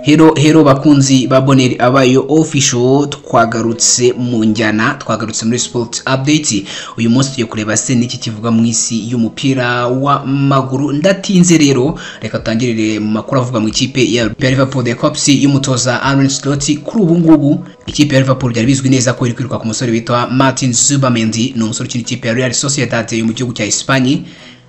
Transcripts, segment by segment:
Hello hello bakunzi ba Bonheur Abayo Official, twagarutse mu njyana, twagarutse muri sport update. Uyu munsi tugiye kureba se niki kivuga mu isi y'umupira w'amaguru. Ndatinze rero, reka tutangirire mu makuru avuga mu ikipe ya Liverpool the Cops y'umutoza Arne Slot. Kuri ubu ngubu ikipe ya Liverpool byari bizwi neza ko iri kwiruka ku musore witwa Martin Zubimendi, ni umusore ukina ikipe ya Real Sociedad yo mu gihugu cya Espagne.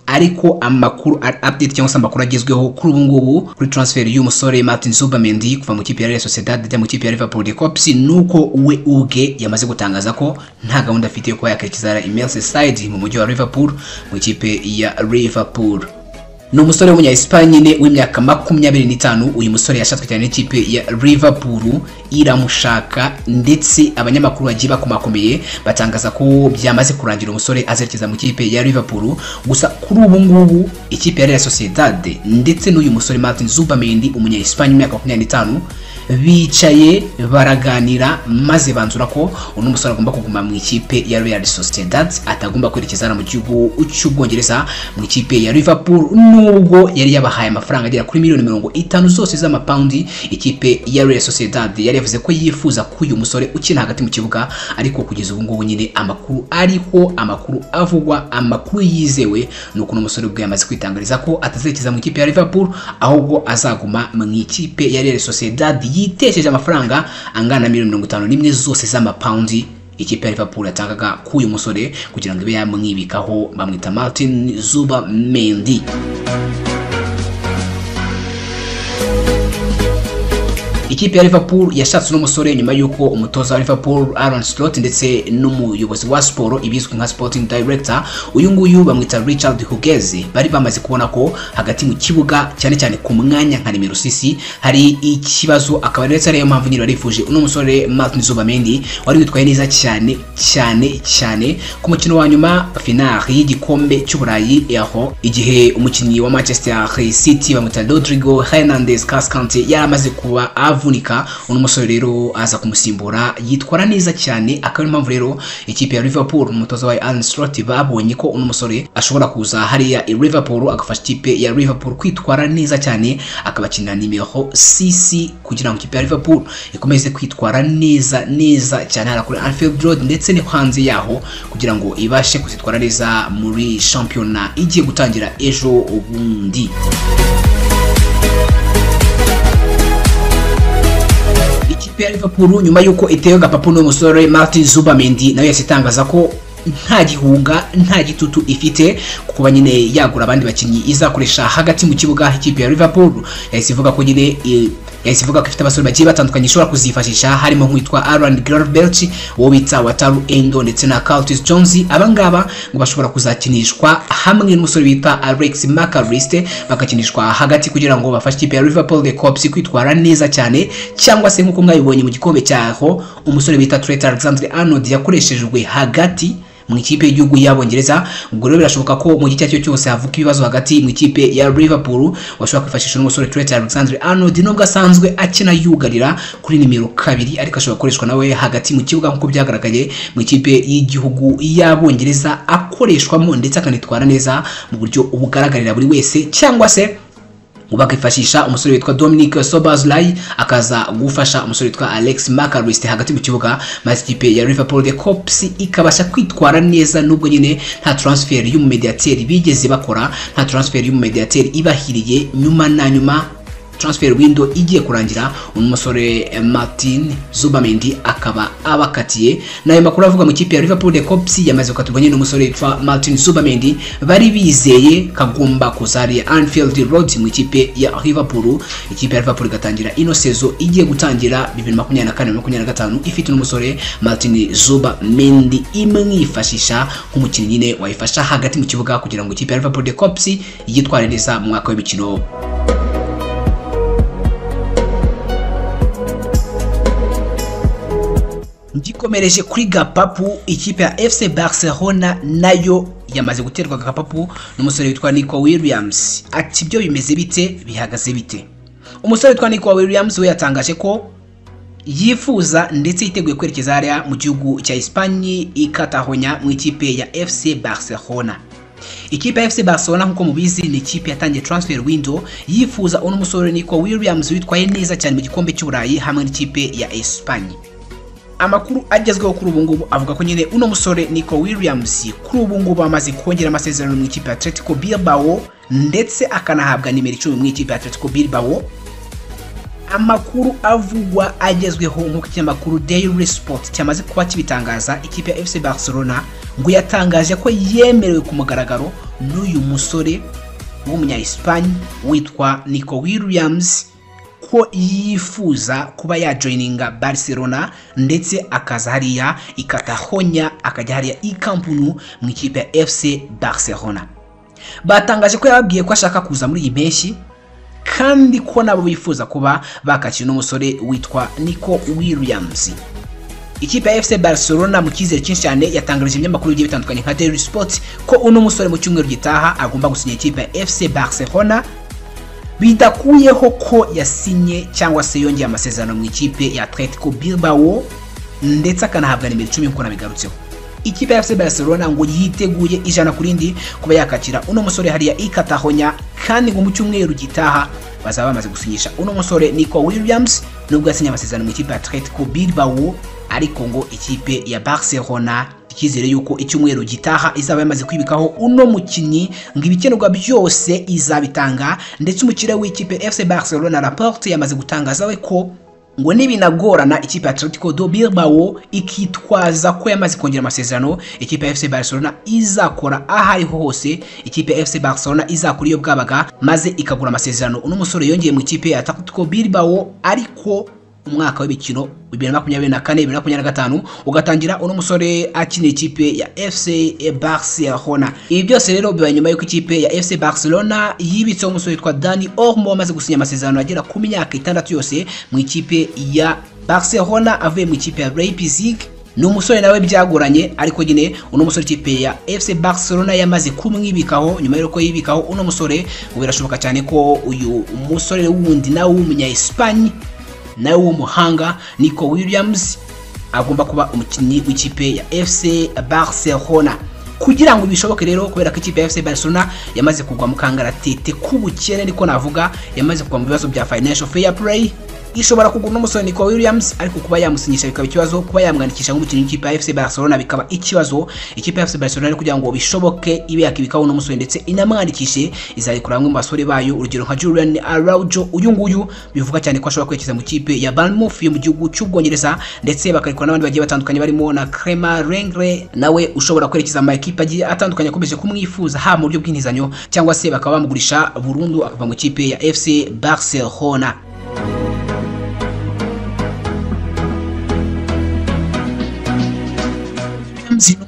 Ariko amakuru update cyangwa se amakuru agezweho kuri ubu ngubu kuri transfer y'umusore Martin Zubimendi kuva mu kipe ya Real Sociedad ajya mu kipe ya Liverpool the Cops, nuko we ubwe yamaze gutangaza ko nta gahunda afite yo kuba yakwerekeza i Merseyside mu mujyi wa Liverpool mu ikipe ya Liverpool. Ni umusore w'umunya Espagne w'imyaka 25. Uyu musore yashatswe cyane n'ikipe ya Liverpool, iramushaka ndetse abanyamakuru bagiye bakomakomeye batangaza ko byamaze kurangira umusore azerekeza mu kipe ya Liverpool. Gusa kuri ubu ngubu ikipe ya Real Sociedad ndetse n'uyu musore Martin Zubimendi umunya Espagne w'imyaka 25 bicaye baraganira maze banzura ko uno musore agomba kuguma mu ikipe ya Real Sociedad, atagomba kwerekeza mu gihugu cy'Ubwongereza mu ikipe ya Liverpool, nubwo yari yabahaye amafaranga agera kuri miliyoni 50 zose z'amapaundi. Ikipe ya Real Sociedad yari yavuze ko yifuza ko uyu musore ukina hagati mu kibuga, ariko kugeza ubu ngubu nyine amakuru ariho, amakuru avugwa, amakuru yizewe nuko uno musore ubwe yamaze kwitangariza ko atazerekeza mu ikipe ya Liverpool, ahubwo azaguma mu ikipe ya Real Sociedad yitesheje amafaranga angana na miliyoni 51 zose z'amapaundi ikipe ya Liverpool yatangaga k'uyu musore kugira ngo ibe yamwibikaho. Bamwita Martin Zubimendi. Ikipe ya Liverpool yashatse n'umusore nyuma yuko umutoza wa Liverpool Arne Slot ndetse n'umuyobozi wa siporo ibizwi nka sporting director uyu nguyu bamwita Richard Hughes bari bamaze kubona ko hagati mu kibuga cyane cyane ku mwanya nka nimero 6 hari ikibazo, akaba ndetse ariyo mpamvu nyine barifuje uno musore Martin Zubimendi wari witwaye neza cyane cyane cyane ku mukino wa nyuma final y'igikombe cy'Uburayi, aho igihe umukinnyi wa Manchester City bamwita Rodrigo Hernandez Cascante yari amaze kuba avunika, uno musore rero aza kumusimbura yitwara neza cyane. Akaba impamvu rero ikipe ya Liverpool umutoza wa Arne Slot babonye ko uno musore ashobora kuza hariya i Liverpool agafasha ikipe ya Liverpool kwitwara neza cyane, akabakinira nimero 6 kugira ngo ikipe ya Liverpool ikomeze kwitwara neza neza cyane hara kuri Anfield Road ndetse no hanze yaho, kugira ngo ibashe kuzitwara neza muri shampiyona igiye gutangira ejo bundi. Ikipe ya Liverpool nyuma yuko itewe gapapu n'umusore Martin Zubimendi nawe yasitangaza ko nta gihunga nta gitutu ifite kuba nyine yagura abandi bakinnyi izakoresha hagati mu kibuga. Ikipe ya Liverpool yahise ivuga ko nyine yahise ivuga ko ifite abasore bagiye batandukanye ishobora kuzifashisha, harimo nk'uwitwa Aaron Gravenberch, uwo bita Wataru Endo ndetse na Curtis Jones. Abangaba ngo bashobora kuzakinishwa hamwe n'umusore bita Alex McAllister, bagakinishwa hagati kugira ngo bafashe ikipe ya Liverpool the Cops kwitwara neza cyane, cyangwa se nk'uko mwabibonye mu gikombe cyaho umusore bita Trent Alexander-Arnold yakoreshejwe hagati mu ikipe y'igihugu y'Abongereza. Ubwo rero birashoboka ko mu gihe cyo cyose havuka ibibazo hagati mu ikipe ya Liverpool bashobora kwifashisha n'umusore Trent Alexander-Arnold, nubwo asanzwe akina yugarira kuri nimero 2, ariko ashobora gukoreshwa nawe hagati mu kibuga nk'uko byagaragaye mu ikipe y'igihugu y'Abongereza akoreshwamo ndetse akanitwara neza mu buryo bugaragarira buri wese, cyangwa se bakifashisha umusore witwa Dominic Szoboszlai akaza gufasha umusore witwa Alex McAllister hagati mu kibuga, maze ikipe ya Liverpool the Cops ikabasha kwitwara neza, nubwo nyine nta transfer y'umumediateri bigeze bakora, nta transfer y'umumediateri ibahiriye. Nyuma na nyuma transfer window igiye kurangira umusore Martin Zubimendi akaba abakatiye. Nayo makuru avuga mu kipe ya Liverpool the Cops yamaze gukatirwa nyine n'umusore witwa Martin Zubimendi bari bizeye kagomba kuzari Anfield Road mu ikipe ya Liverpool. Ikipe ya Liverpool igatangira ino sezo igiye gutangira 2024-2025 ifite n'umusore Martin Zubimendi imwifashisha nk'umukinnyi nyine wayifasha hagati mu kibuga kugira ngo ikipe ya Liverpool the Cops yitware neza mu mwaka w'imikino. Ngikomereje kuri gapapu, ikipe ya FC Barcelona nayo yamaze guterwa gapapu n'umusore witwa Nico Williams. Ati byo bimeze bite, bihagaze bite? Umusore witwa Nico Williams we yatangaje ko yifuza ndetse yiteguye kwerekeza hariya mu gihugu cya Espagne i Catalonia mu ikipe ya FC Barcelona. Ikipe ya FC Barcelona, nkuko mubizi, ni ikipe yatangiye transfer window yifuza uno musore Nico Williams witwaye neza cyane mu gikombe cy'Uburayi hamwe n'ikipe ya Espagne. Amakuru agezweho kuri ubu ngubu avuga ko nyine uno musore Nico Williams kuri ubu ngubu amaze kongera amasezerano mu ikipe ya Atletico Bilbao, ndetse akanahabwa nimero 10 mu ikipe ya Atletico Bilbao. Amakuru avugwa agezweho nk'uko ikinyamakuru Daily Sport cyamaze kuba kibitangaza, ikipe ya FC Barcelona ngo yatangaje ko yemerewe ku mugaragaro n'uyu musore w'umunya Espagne witwa Nico Williams ko yifuza kuba yajoininga Barcelona, ndetse akaza hariya i Catalonia, akajya hariya i Camp Nou mu ikipe ya FC Barcelona. Batangaje ko yababwiye ko ashaka kuza muri iyi mpeshyi, kandi ko nabo bifuza kuba bakakira n'umusore witwa Nico Williams. Ikipe ya FC Barcelona mu cyizere cyinshi cyane yatangarije ibinyamakuru bigiye bitandukanye nka Daily Sport ko uno musore mu cyumweru gitaha agomba gusinya ikipe ya FC Barcelona, bidakuyeho ko yasinye cyangwa se yongeye amasezerano mu ikipe ya Atletico Bilbao, ndetse akanahabwa nimero 10 nkuko nabigarutseho. Ikipe ya FC Barcelona ngo yiteguye 100% kuba yakakira uno musore hariya i Catalonia, kandi ngo mu cyumweru gitaha bazaba bamaze gusinyisha uno musore Nico Williams, nubwo yasinye amasezerano mu ikipe ya Atletico Bilbao, ariko ngo ikipe ya Barcelona icyizere yuko icyumweru gitaha izaba yamaze kwibikaho uno mukinnyi, ngo ibikenerwa byose izabitanga. Ndetse umukiriya w'ikipe FC Barcelona Laporte yamaze gutangaza we ko ngo nibinagorana ikipe ya Atletico do Bilbao ikitwaza ko yamaze kongera amasezerano, ikipe ya FC Barcelona izakora aho ariho hose, ikipe ya FC Barcelona izakora iyo bwabaga maze ikagura amasezerano uno musore yongeye mu ikipe ya Atletico Bilbao, ariko umwaka w'imikino 2024 2025 ugatangira uno musore akina ikipe ya FC Barcelona. Ibi byose rero bibaye nyuma y'uko ikipe ya FC Barcelona yibitseho umusore witwa Dani Olmo wamaze gusinya amasezerano agera ku myaka 6 yose mu ikipe ya Barcelona avuye mu ikipe ya Leipzig. Ni umusore nawe byagoranye, ariko nyine uno musore ikipe ya FC Barcelona yamaze kumwibikaho. Nyuma y'uko yibikaho uno musore, birashoboka cyane ko uyu musore wundi nawe w'umunya Espagne nawe w'umuhanga Nico Williams agomba kuba umukinnyi w'ikipe ya FC Barcelona. Kugira ngo bishoboke rero, kubera ko ikipe ya FC Barcelona yamaze kugwa mu kangaratete k'ubukene, niko navuga, yamaze kugwa mu bibazo bya financial fair play, ishobora kugura n'umusore Nico Williams, ariko kuba yamusinyisha bikaba ikibazo, kuba yamwandikisha nk'umukinnyi w'ikipe ya FC Barcelona bikaba ikibazo. Ikipe ya FC Barcelona kugira ngo bishoboke ibe yakibikaho n'umusore ndetse inamwandikishe, izayikura bamwe mu basore bayo, urugero nka Julian Araujo. Uyu nguyu bivuga cyane ko ashobora kwerekeza mu kipe ya Bournemouth yo mu gihugu cy'Ubwongereza, ndetse bakarikora n'abandi bagiye batandukanye barimo na Clement Lenglet nawe ushobora kwerekeza mu ekipe agiye atandukanye akomeje kumwifuza, haba mu buryo bw'intizanyo cyangwa se bakaba bamugurisha burundu akava mu kipe ya FC Barcelona.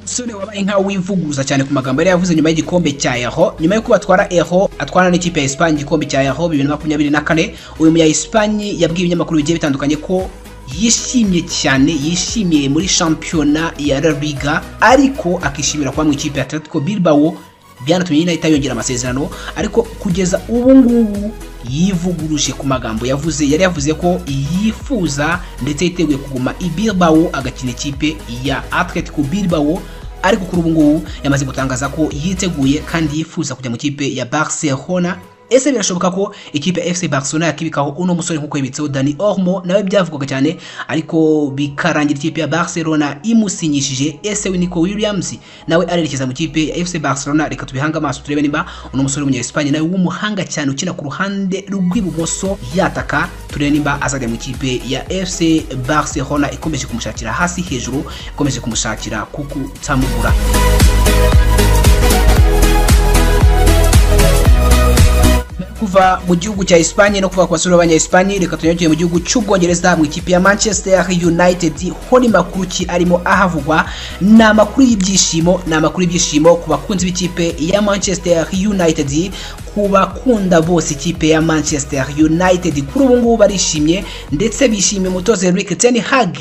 Umusore wabaye nkaho wivuguruza cyane ku magambo yari yavuze nyuma y'igikombe cya Euro, nyuma y'uko batwara Euro atwara n'ikipe ya Espagne igikombe cya Euro 2024. Uyu munya Espagne yabwiye ibinyamakuru bigiye bitandukanye ko yishimye cyane, yishimiye muri shampiyona ya La Liga, ariko akishimira kuba mu ikipe ya Atletico Bilbao, byanatumye nyine ahita yongera amasezerano. Ariko kugeza ubu ngubu yivuguruje ku magambo yavuze, yari yavuze ko yifuza ndetse yiteguye kuguma i Bilbao agakina ikipe ya Atletico Bilbao, ariko kuri ubu ngubu yamaze gutangaza ko yiteguye kandi yifuza kujya mu kipe ya Barcelona. Ese birashoboka ko ikipe ya FC Barcelona yakibikaho uno musore nkuko yibitseho Dani Olmo? Nawe byavugwaga cyane, ariko bikarangira ikipe ya Barcelona imusinyishije. Ese Nico Williams nawe arerekeza mu kipe ya FC Barcelona? Reka tubihanga amaso turebe nimba uno musore w'umunya Espagne nawe w'umuhanga cyane ukina ku ruhande rw'ibumoso yataka, turebe nimba azajya mu kipe ya FC Barcelona ikomeje kumushakira hasi hejuru, ikomeje kumushakira kuko tamugura. Kuva mu gihugu cya Espagne no kuva ku basore b'abanya Espagne, reka tunyarukire mu gihugu cy'Ubwongereza mu ikipe ya Manchester United. Ho ni makuru ki arimo ahavugwa? Ni amakuru y'ibyishimo, ni amakuru y'ibyishimo ku bakunzi b'ikipe ya Manchester United, ku bakunda bose ikipe ya Manchester United. Kuri ubu ngubu barishimye, ndetse bishimiye umutoza Erik ten Hag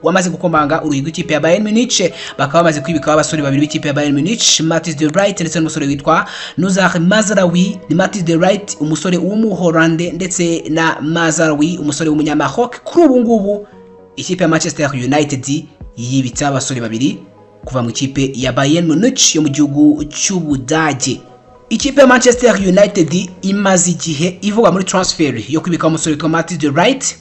wamaze gukomanga urugi rw'ikipe ya Bayern Munich. Bakaba bamaze kwibikaho abasore babiri b'ikipe ya Bayern Munich, Mathis de Ligt ndetse n'umusore witwa Nuzar Mazraoui. Ni Mathis de Ligt umusore w'umuholande ndetse na Mazraoui umusore w'umunyamaroc. Kuri ubu ngubu ikipe ya Manchester United yibitse abasore babiri kuva mu ikipe ya Bayern Munich yo mu gihugu cy'Ubudage. Ikipe ya Manchester United imaze igihe ivugwa muri transfer yo kwibika umusore witwa Matthijs de Ligt.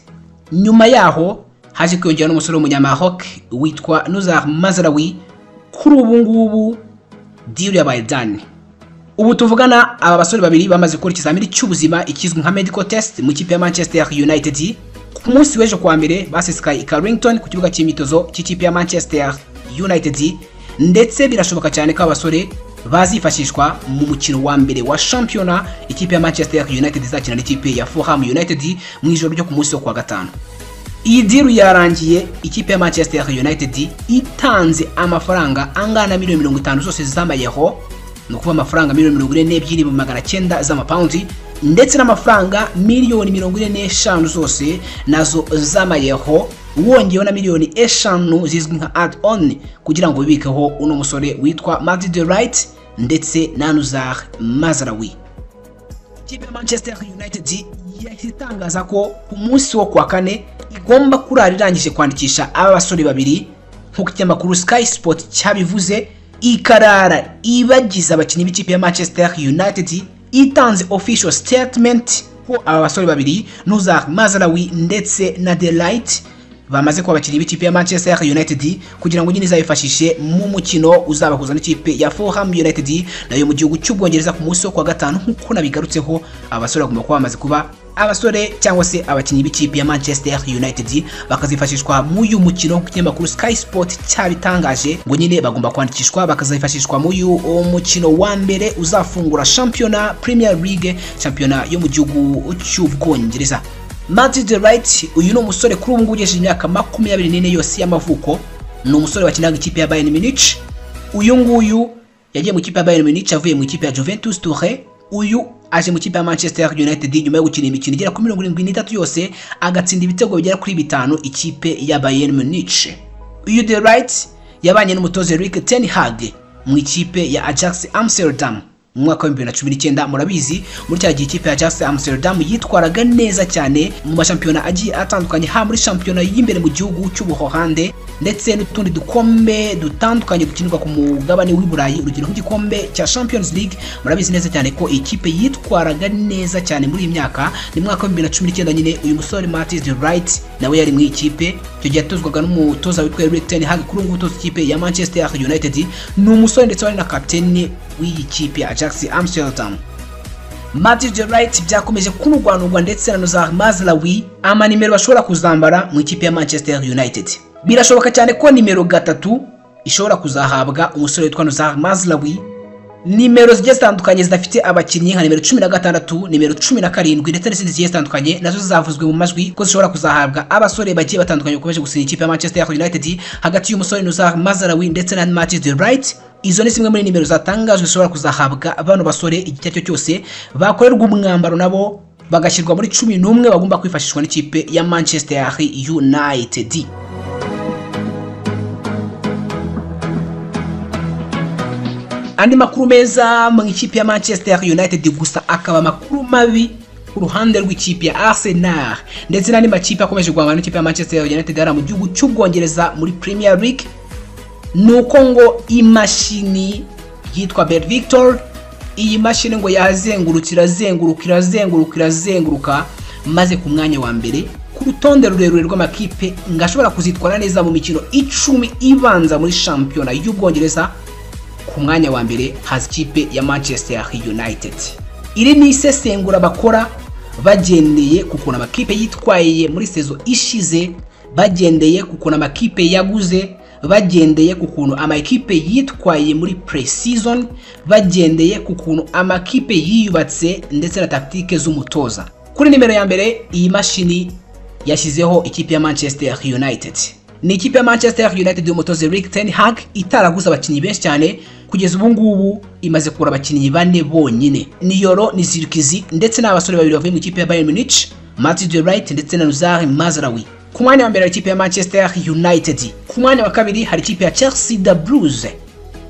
Nyuma yaho haje kwiyongera n'umusore w'umunyamaroc witwa Noussair Mazraoui. Kuri ubu ngubu deal yabaye done. Ubu tuvugana aba basore babiri bamaze gukora ikizamini cy'ubuzima ikizwi nka medical test mu ikipe ya Manchester United. Ku munsi w'ejo kuwa mbere basesekaye i Carrington ku kibuga cy'imyitozo cy'ikipe ya Manchester United, ndetse birashoboka cyane ko abasore bazifashishwa mu mukino wa mbere wa shampiyona ikipe ya Manchester United izakina n'ikipe ya Fulham United mu ijoro ryo ku munsi wo kuwa gatanu. Iyi deal yarangiye ikipe ya Manchester United itanze amafaranga angana na miliyoni 50 zose z'amayero, ni ukuvuga amafaranga miliyoni 42,900 z'amapawundi, ndetse n'amafaranga miliyoni 45 zose nazo z'amayero, wongeyeho na miliyoni 5 zizwi nka add-on kugira ngo bibikeho uno musore witwa Matthijs de Ligt ndetse na Noussair Mazraoui. Ikipe ya Manchester United yahise itangaza ko ku munsi wo kuwa kane igomba kurara irangije kwandikisha aba basore babiri, nk'uko ikinyamakuru Sky Sport cyabivuze, ikarara ibagize abakinnyi b'ikipe ya Manchester United, itanze official statement ko aba basore babiri Noussair Mazraoui ndetse na De Ligt bamaze kuba abakinnyi b'ikipe ya Manchester United, kugira ngo nyine izabifashishe mu mukino uzabahuza n'ikipe ya Fulham United nayo mu gihugu cy'Ubwongereza ku munsi wo kuwa gatanu. Nk'uko nabigarutseho, abasore bagomba kuba bamaze kuba abasore cyangwa se abakinnyi b'ikipe ya Manchester United, bakazifashishwa mu uyu mukino. Ku kinyamakuru Sky Sport cyabitangaje ngo nyine bagomba kwandikishwa bakazifashishwa mu uyu mukino wa mbere uzafungura shampiyona Premier League, shampiyona yo mu gihugu cy'Ubwongereza. Matthijs de Ligt uyu ni umusore kuri ubu ngubu ugejeje imyaka 24 yose y'amavuko, ni umusore wakinaga ikipe ya Bayern Munich. Uyu nguyu yagiye mu ikipe ya Bayern Munich avuye mu ikipe ya Juventus Turin. Uyu aje mu ikipe ya Manchester United nyuma yo gukina imikino igera kuri 73 yose, agatsinda ibitego bigera kuri 5 ikipe ya Bayern Munich. Uyu De Ligt yabanye n'umutoza Erik ten Hag mu ikipe ya Ajax Amsterdam mu mwaka wa 2019. Murabizi muri cya gihe ikipe ya Ajax Amsterdam yitwaraga neza cyane mu mashampiyona agiye atandukanye, ha muri shampiyona y'imbere mu gihugu cy'Ubuholande ndetse n'utundi dukombe dutandukanye dukinirwa ku mugabane w'i Burayi, urugero nk'igikombe cya Champions League. Murabizi neza cyane ko ikipe yitwaraga neza cyane muri iyi myaka. Ni mwaka wa 2019 nyine uyu musore Matthijs de Ligt nawe yari mu ikipe, icyo gihe yatozwaga n'umutoza witwa Erik ten Hag, kuri ubu ngubu utoza ikipe ya Manchester United. Ni umusore ndetse wari na kapiteni w'iyi kipe ya Ajax Amsterdam. Matthijs de Ligt byakomeje kunurwanurwa ndetse na Noussair Mazraoui amanimero bashobora kuzambara mu ikipe ya Manchester United. Birashoboka cyane ko nimero 3 ishobora kuzahabwa umusore witwa Noussair Mazraoui. Nimero zigiye zitandukanye zidafite abakinnyi nka nimero 16, nimero 17 ndetse n'izindi zigiye zitandukanye nazo zavuzwe mu majwi ko zishobora kuzahabwa abasore bagiye batandukanye bakomeje gusinya ikipe ya Manchester United, hagati y'umusore Noussair Mazraoui ndetse na Matthijs de Ligt. Izo ni zimwe muri nimero zatangajwe zishobora kuzahabwa bano basore igihe icyo cyose bakorerwa umwambaro nabo bagashyirwa muri 11 bagomba kwifashishwa n'ikipe ya Manchester United. Andi makuru meza mu ikipe ya Manchester United, gusa akaba makuru mabi ku ruhande rw'ikipe ya Arsenal ndetse n'andi makipe akomeje guhangana n'ikipe ya Manchester United ari mu gihugu cy'Ubwongereza muri Premier League, nuko ngo imashini yitwa Bet Victor, iyi mashini ngo yazengurutse irazenguruka irazenguruka irazenguruka, maze ku mwanya wa mbere ku rutonde rurerure rw'amakipe ngashobora kuzitwara neza mu mikino 10 ibanza muri shampiyona y'Ubwongereza, ku mwanya wa mbere haza ikipe ya Manchester United. Iri ni isesengura bakora bagendeye ku kuntu amakipe yitwaye muri sezo ishize, bagendeye ku kuntu amakipe yaguze, bagendeye ku kuntu amakipe yitwaye muri pre-season, bagendeye ku kuntu amakipe yiyubatse ndetse na tactique z'umutoza. Kuri nimero ya mbere iyi mashini yashyizeho ikipe ya Manchester United. Ni ikipe ya Manchester United y'umutoza Erik ten Hag itaraguze abakinnyi benshi cyane, kugeza ubu ngubu imaze kugura abakinnyi 4 bonyine. Ni Yoro, ni Zirkizi ndetse n'abasore babiri bavuye mu ikipe ya Bayern Munich, Matthijs de Ligt ndetse na Noussair Mazraoui. Ku mwanya wa mbere hari ikipe ya Manchester United. Ku mwanya wa kabiri hari ikipe ya Chelsea the Blues.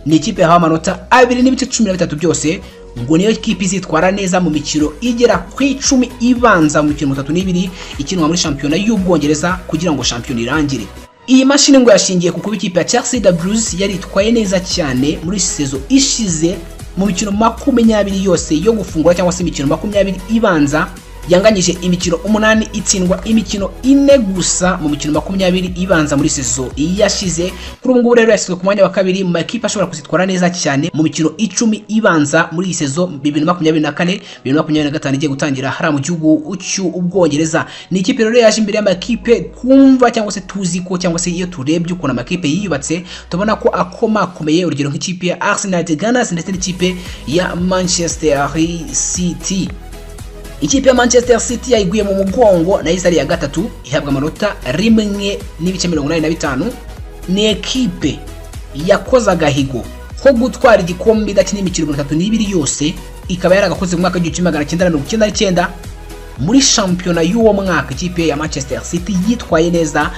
Ni ikipe yahawe amanota 2.13 byose, ngo niyo kipe izitwara neza mu mikino igera ku 10 ibanza mu mikino 32 ikinwa muri shampiyona y'Ubwongereza kugira ngo shampiyona irangire. Iyi mashini ngo yashingiye ku kuba ikipe ya Chelsea the Blues yaritwaye neza cyane muri saison ishize mu mikino 20 yose yo gufungura, cyangwa se imikino 20 ibanza. Yanganyije imikino 8, itsindwa imikino 4 gusa mu mikino 20 ibanza muri saison yashize. Kuri ubu ngubu rero yashyizwe ku mwanya wa kabiri mu makipe ashobora kuzitwara neza cyane mu mikino 10 ibanza muri iyi saison 2024 2025 igiye gutangira hariya mu gihugu cy'Ubwongereza. Ni ikipe rero yaje imbere y'amakipe kumva cyangwa se tuzi ko, cyangwa se iyo turebye ukuntu amakipe yiyubatse tubona ko akomakomeye, urugero nk'ikipe ya Arsenal the Gunners ndetse n'ikipe ya Manchester City. Ikipe ya Manchester City yayiguye mu mugongo nayo izari ya gatatu, ihabwa amanota 1.85. Ni ekipe yakoze agahigo ko gutwara igikombe idakina imikino 32 yose, ikaba yaragakoze mu mwaka 1999 muri shampiyona y'uwo mwaka. Ikipe ya Manchester City yitwaye neza,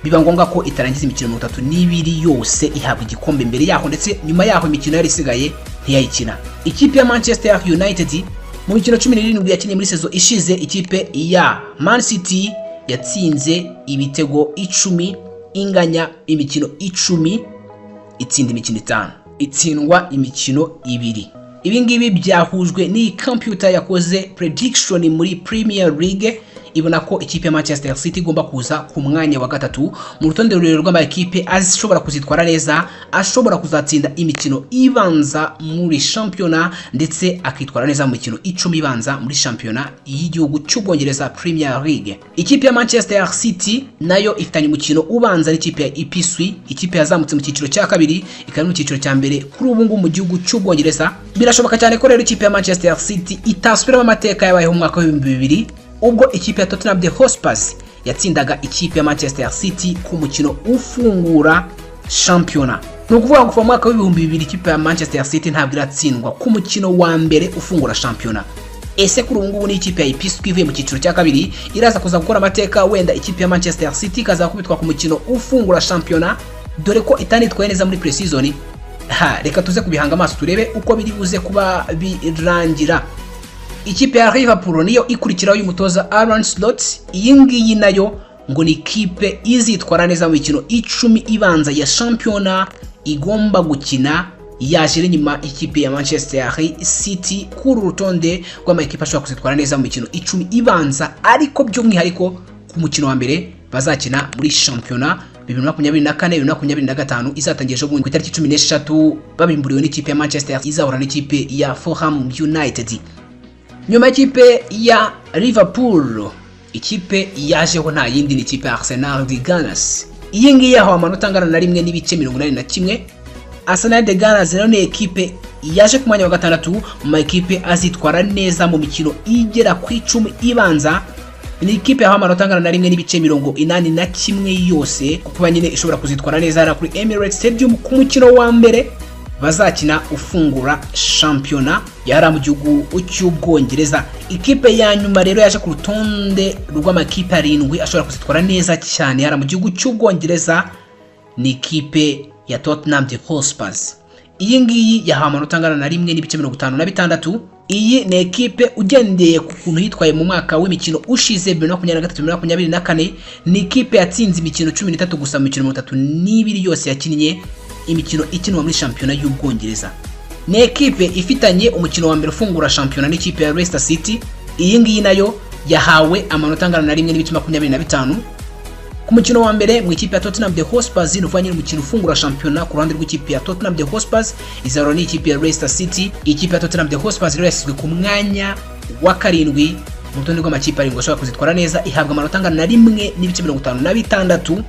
biba ngombwa ko itarangiza imikino 32 yose, ihabwa igikombe mbere yaho, ndetse nyuma yaho imikino yari isigaye ntiyayikina. Ikipe ya Manchester United mu mikino 17 yakinnye muri saison ishize, ikipe ya Man City yatsinze ibitego 10, inganya imikino 10, itsinda imikino 5, itsindwa imikino 2. Ibi ngibi byahujwe n'iyi computer yakoze prediction muri Premier League, ibona ko ikipe ya Manchester City igomba kuza ku mwanya wa gatatu mu rutonde rurerure rw'amakipe ashobora kuzitwara neza, ashobora kuzatsinda imikino ibanza muri shampiyona, ndetse akitwara neza mu mikino 10 ibanza muri shampiyona y'igihugu cy'Ubwongereza Premier League. Ikipe ya Manchester City nayo ifitanye umukino ubanza n'ikipe ya Ipswich, ikipe yazamutse mu cyiciro cya kabiri ikaba mu cyiciro cya mbere kuri ubu ngubu mu gihugu cy'Ubwongereza. Birashoboka cyane ko rero ikipe ya Manchester City itasubiramo amateka yabayeho mu mwaka wa 2000 ubwo ikipe ya Tottenham the Hotspur yatsindaga ikipe ya Manchester City ku mukino ufungura shampiyona. Ni ukuvuga ngo kuva mu mwaka w'2000 ikipe ya Manchester City ntabwo iratsindwa ku mukino wa mbere ufungura shampiyona. Ese kuri ubu ngubu ni ikipe ya Ipswich ivuye mu cyiciro cya kabiri iraza kuza gukora amateka, wenda ikipe ya Manchester City ikaza kubitwa ku mukino ufungura shampiyona, dore ko itanitwaye neza muri pre-season? Ha, reka tuze kubihanga amaso turebe uko biri buze kuba birangira. Ikipe ya Liverpool niyo ikurikiraho y'umutoza Aaron Slot. Iyi ngiyi nayo ngo ni ikipe izitwara neza mu mikino 10 ibanza ya shampiyona igomba gukina, yaje inyuma ikipe ya Manchester City kuri urutonde rw'amakipe ashobora kuzitwara neza mu mikino 10 ibanza, ariko by'umwihariko ku mukino wa mbere bazakina muri shampiyona 2024 2025 izatangira ejo bundi ku itariki 13, babimburiwe n'ikipe ya Manchester izahura n'ikipe ya Fulham United. Nyuma y'ikipe ya Liverpool, ikipe yajeho nta yindi ni ikipe ya Arsenal the Gunners. Iyi ngiyi yahawe amanota angana na 1.81. Arsenal the Gunners rero ni ekipe yaje ku mwanya wa gatandatu mu makipe azitwara neza mu mikino igera ku 10 ibanza. Ni ikipe yahawe amanota angana na 1.81 yose, kuko nyine ishobora kuzitwara neza kuri Emirates Stadium ku mukino wa mbere bazakina ufungura shampiyona yari mu gihugu cy'Ubwongereza. Ikipe ya nyuma rero yaje ku rutonde rw'amakipe 7 ashobora kuzitwara neza cyane yari mu gihugu cy'Ubwongereza ni ikipe ya Tottenham the Hotspur. Iyi ngiyi yahawe amanota angana na 1.56. Iyi ni ekipe ugendeye ku kuntu yitwaye mu mwaka w'imikino ushize 2023 2024, ni ikipe yatsinze imikino 13 gusa mu mikino 32 yose yakinnye imikino ikinwa muri shampiyona y'Ubwongereza. Ni ekipe ifitanye umukino wa mbere ufungura shampiyona n'ikipe ya Leicester City. Iyi ngiyi nayo yahawe amanota angana na 1.25 ku mukino wa mbere mu ikipe ya Tottenham the Hotspur. Ni umukino ufungura shampiyona ku ruhande rw'ikipe ya Tottenham the Hotspur izahura n'ikipe ya Leicester City. Ikipe ya Tottenham the Hotspur rero yashyizwe ku mwanya wa 7 mu rutonde rw'amakipe 7 ashobora kuzitwara neza, ihabwa amanota angana na 1.56.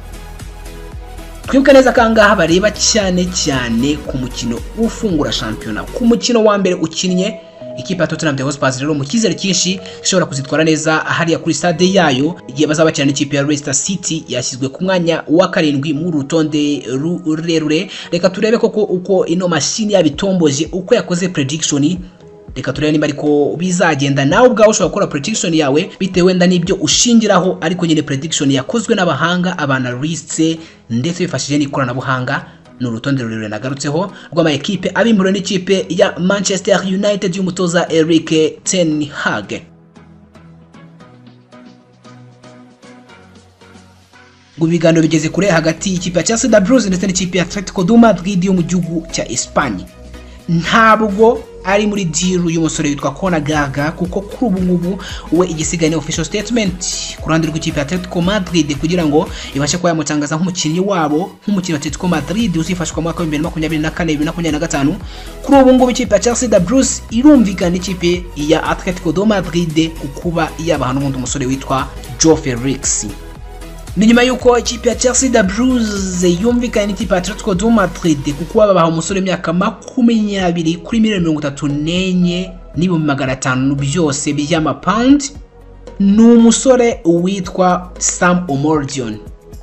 Twibuke neza kangaha bareba cyane cyane ku mukino ufungura shampiyona, ku mukino wa mbere ukinnye. Ikipe ya Tottenham Hotspur rero mu cyizere cyinshi ishobora kuzitwara neza hariya kuri stade yayo igihe bazaba bakina n'ikipe ya Leicester City yashyizwe ku mwanya wa 7 mu rutonde rurerure. Reka turebe koko uko ino mashini yabitomboje, uko yakoze prediction. Reka turebe niba ariko bizagenda. Nawe ubwawe ushobora gukora prediction yawe bitewe wenda n'ibyo ushingiraho, ariko nyine prediction yakozwe n'abahanga, abanaliste, ndetse bifashije n'ikoranabuhanga. Ni urutonde rurerure nagarutseho rw'ama ekipe abimburiwe n'ikipe ya Manchester United y'umutoza Erik ten Hag. Ngo ibiganiro bigeze kure hagati y'ikipe ya Chelsea da Blues ndetse n'ikipe ya Atletico de Madrid yo mu gihugu cya Espagne. Ntabwo ari muri deal y'umusore witwa Conor Gallagher, kuko kuri ubu ngubu we igisigaye ni official statement ku ruhande rw'ikipe ya Atletico Madrid kugira ngo ibashe kuba yamutangaza nk'umukinnyi wabo, nk'umukinnyi wa Atletico Madrid uzifashishwa mu mwaka wa 2024 2025. Kuri ubu ngubu ikipe ya Chelsea da Blues irumvikana n'ikipe ya Atletico de Madrid ku kuba yabaha n'ubundi umusore witwa Joao Felix. Ni nyuma yuko ikipe ya Chelsea da Blues yumvikanye n'ikipe ya Atletico de Madrid kuko babaha umusore w'imyaka 20 kuri miliyoni 34,500 byose by'amapawundi. Ni umusore witwa Sam Omorodion.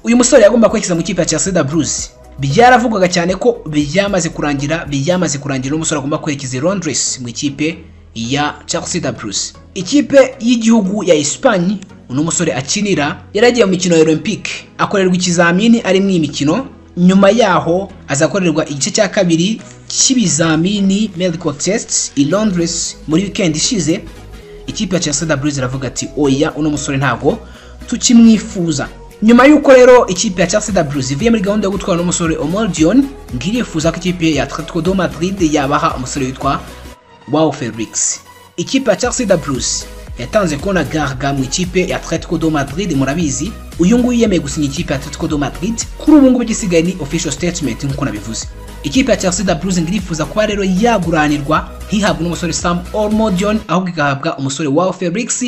Uyu musore yagomba kwerekeza mu ikipe ya Chelsea da Blues. Byaravugwaga cyane ko byamaze kurangira n'umusore agomba kwerekeza i Londres mu ikipe ya Chelsea da Blues. Ikipe y'igihugu ya Espagne uno musore akinira yaragiye mu mikino ya Olympique, akorerwa ikizamini ari mu imikino, nyuma yaho azakorerwa igice cya kabiri cy'ibizamini medical tests i Londres muri weekend ishize. Ikipe ya Chelsea da Blues iravuga ati oya, uno musore ntago tukimwifuza. Nyuma yuko rero ikipe ya Chelsea da Blues ivuye muri gahunda yo gutwara n'umusore Omorodion, ngirifuza ko ikipe ya Atletico de Madrid yabaha umusore witwa Joao Felix. Ikipe ya Chelsea da Blues yatanze Conor Gallagher mu ikipe ya Atletico de Madrid. Murabizi uyu nguyu yemeye gusinya ikipe ya Atletico de Madrid. Kuri ubu ngubu igisigaye ni official statement nk'uko nabivuze. Ikipe ya Chelsea da Blues ngirifuza kuba rero yaguranirwa ntihabwe n'umusore Sam Omorodion, ahubwo igahabwa umusore Joao Felix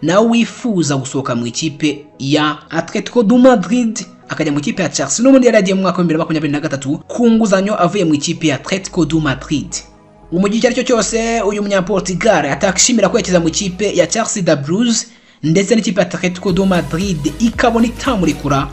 nawe wifuza gusohoka mu ikipe ya Atletico de Madrid akajya mu ikipe ya Chelsea. N'ubundi yari yagiye mu mwaka wa 2023 ku nguzanyo avuye mu ikipe ya Atletico de Madrid. Mu gihe icyo aricyo cyose uyu munyaportugal atakishimira kwerekeza mu ikipe ya Chelsea da Blues ndetse n'ikipe ya Atletico de Madrid ikabona itamurekura,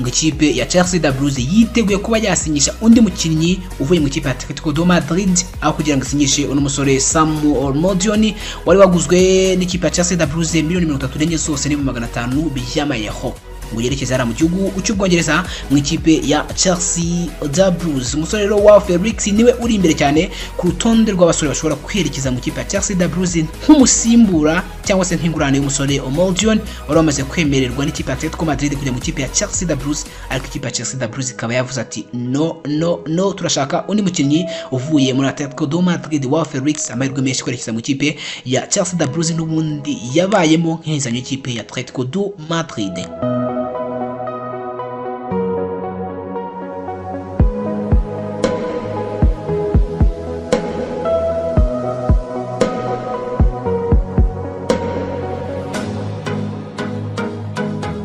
ngo ikipe ya Chelsea da Blues yiteguye kuba yasinyisha undi mukinnyi uvuye mu ikipe ya Atletico de Madrid aho kugira ngo isinyishe uno musore Sam Omorodion wari waguzwe n'ikipe ya Chelsea da Blues miliyoni 34 zose n'ibihumbi 500 by'amayero, ngo yerekeze hariya mu gihugu cy'Ubwongereza mu ikipe ya Chelsea da Blues. Umusore rero wa Felix niwe uri imbere cyane ku rutonde rw'abasore bashobora kwerekeza mu ikipe ya Chelsea da Blues nk'umusimbura cyangwa se nk'ingurane y'umusore Omorodion wari wamaze kwemererwa n'ikipe ya Atletico Madrid kujya mu ikipe ya Chelsea da Blues, ariko ikipe ya Chelsea da Blues ikaba yavuze ati no no no, turashaka undi mukinnyi uvuye muri Atletico de Madrid. Wa Felix amahirwe menshi kwerekeza mu ikipe ya Chelsea da Blues n'ubundi yabayemo nk'inguzanyo y'ikipe ya Atletico de Madrid.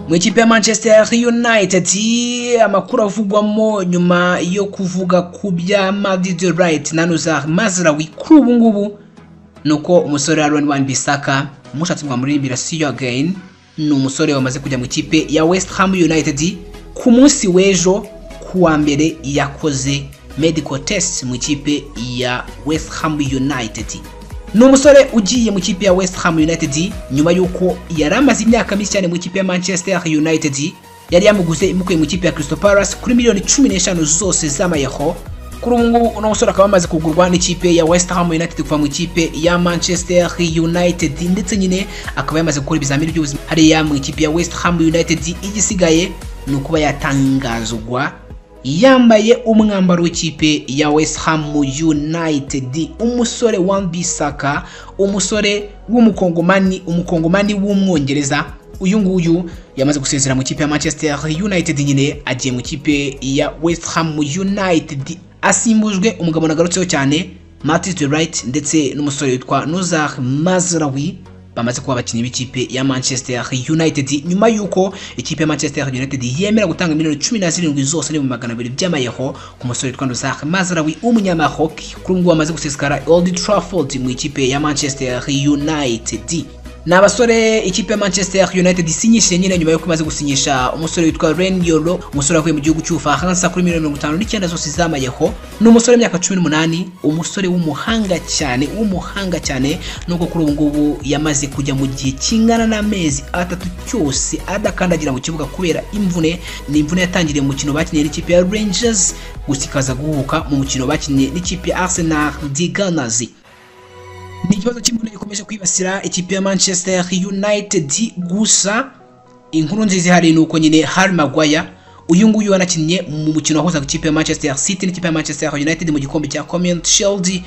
Mu ikipe ya Manchester United amakuru avugwamo nyuma yo kuvuga ku bya Madrid Right na Noussair Mazraoui kuri ubu ngubu nuko umusore Aaron Wan-Bissaka mushatse mwamuririmbira See You Again ni umusore wamaze kujya mu ikipe ya West Ham United. Ku munsi w'ejo kuwa mbere yakoze medical test mu ikipe ya West Ham United. Ni umusore ugiye mu ikipe ya West Ham United nyuma yuko yari amaze imyaka mike cyane mu ikipe ya Manchester United. Yari yamuguze imukuye mu ikipe ya Crystal Palace kuri miliyoni 15 zose z'amayero. Kuri ubu ngubu uno musore akaba amaze kugurwa n'ikipe ya West Ham United kuva mu ikipe ya Manchester United, ndetse nyine akaba yamaze gukora ibizamini by'ubuzima hariya mu ikipe ya West Ham United. Igisigaye ni ukuba yatangazwa yambaye umwambaro w'ikipe ya West Ham United. Umusore Wan-Bissaka, umusore w'umukongomani, umukongomani w'umwongereza, uyu nguyu yamaze gusezera mu ikipe ya Manchester United, nyine agiye mu ikipe ya West Ham United asimbujwe umugabo nagarutseho cyane Mathis de Ligt ndetse n'umusore witwa Noussair Mazraoui bamaze kuba abakinnyi b'ikipe ya Manchester United nyuma yuko ikipe ya Manchester United yemera gutanga miliyoni 17 zose n'ibihumbi 200 by'amayero ku musore witwa Noussair Mazraoui w'umunyamaroc, kuri ubu wamaze gusesekara Old Trafford mu ikipe ya Manchester United. Ni abasore ikipe ya Manchester United isinyishije nyine nyuma yo kumaze gusinyisha umusore witwa Ren Yoro, umusore wavuye mu gihugu cy'Ubufaransa kuri miliyoni 59 zose z'amayero. Ni umusore w'imyaka 18, umusore w'umuhanga cyane, nubwo kuri ubu ngubu yamaze kujya mu gihe kingana n'amezi 3 cyose adakandagira mu kibuga kubera imvune. Ni imvune yatangiriye mu mukino bakinnye n'ikipe ya Rangers, gusa ikaza guhuka mu mukino bakinnye n'ikipe ya Arsenal de Gunners. Ni ikibazo cy'imvune gikomeje kwibasira ikipe ya Manchester United, gusa Inkuru nziza ihari ni uko nyine Harry Maguire, uyu nguyu wanakinnye mu mukino wahuzaga ikipe ya Manchester City n'ikipe ya Manchester United mu gikombe cya Community Shield,